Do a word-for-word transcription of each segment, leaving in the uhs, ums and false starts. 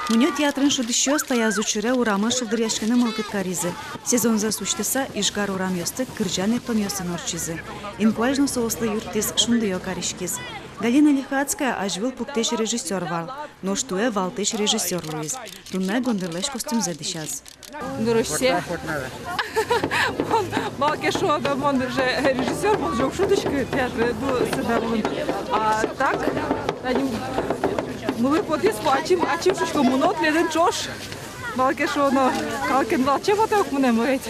Мунё театрын шудӥсьёс таяз учыре урамын шулдыръяськыны мылкыд каризы. Сезонзэс усьтыса, Ижкар урамъёсты кырӟан эктонъёсын ортчизы. Инкуазь но соослы юрттӥз шундыё кариськиз. Галина Лихацкая азьвыл пуктэсь режиссёр вал, нош туэ валтӥсь режиссёр луиз. Туннэ гондырлэсь костюмзэ дӥсяз. Нырысьсэ. Мон, малы ке шуоно, мон же режиссёр, мон же уг шудӥськы театре, ну, сцена вылын. А так, тани мылы потӥз, ачим, ачим шуисько, мыно тӥледын ӵош. Малы ке шуоно, калыкен валче потэ ук мынэм ведь.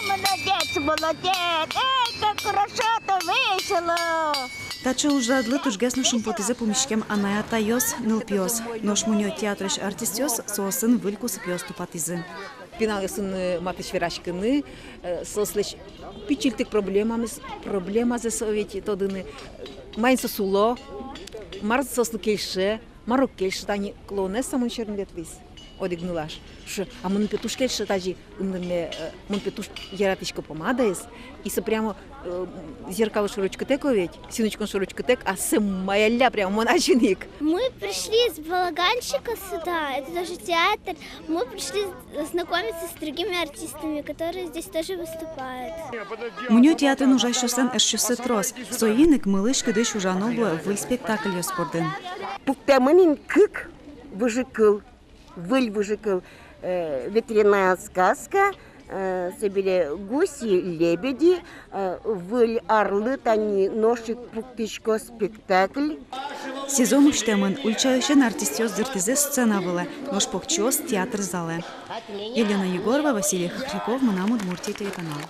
Молодец, молодец! Эй, как хорошо-то, весело! Таӵе ужрадлы тужгес но шумпотӥзы пумиськем анай-атайёс, нылпиос. Нош Мунё театрысь артистъёс соосын выль кусыпъёс тупатӥзы. Пиналъёсын, э, матысь вераськыны, э, соослэсь пичильтык проблемамес, проблемазэс, э, ведь тодыны, э, маин соос уло, мар соослы кельше, мар уг кельшы. Тани клоунесса мон сьӧрын ветлӥз одӥг нылаш. Шуэ: а мыным пе туж кельше тазьы ымнырме, э, мон пе туж яратӥсько помадаез. И со прямо, э, зеркало шоры учкытэк, о ведь, синучкон шоры учкытэк, а сэ маялля прямо мон азьын ик. Мы пришли с балаганщика сюда, это тоже театр. Мы пришли знакомиться с другими артистами, которые здесь тоже выступают. Мунё театрын ужасьёслэн эшъёссы трос. Соин ик мылысь-кыдысь ужано луэ выль спектакльёс бордын. Пуктэмын ини кык выжыкыл, выль выжыкыл, э, «Ветреная сказка», э, собере «Гуси-лебеди», э, выль арлы тани нош ик пуктӥсько спектакль. Сезон усьтэмын, ульчаысен артистъёс дыртӥзы сцена вылэ, нош покчиос — театр залэ. Елена Егорова, Василий Хохряков, «Мынам Удмуртие» телеканал.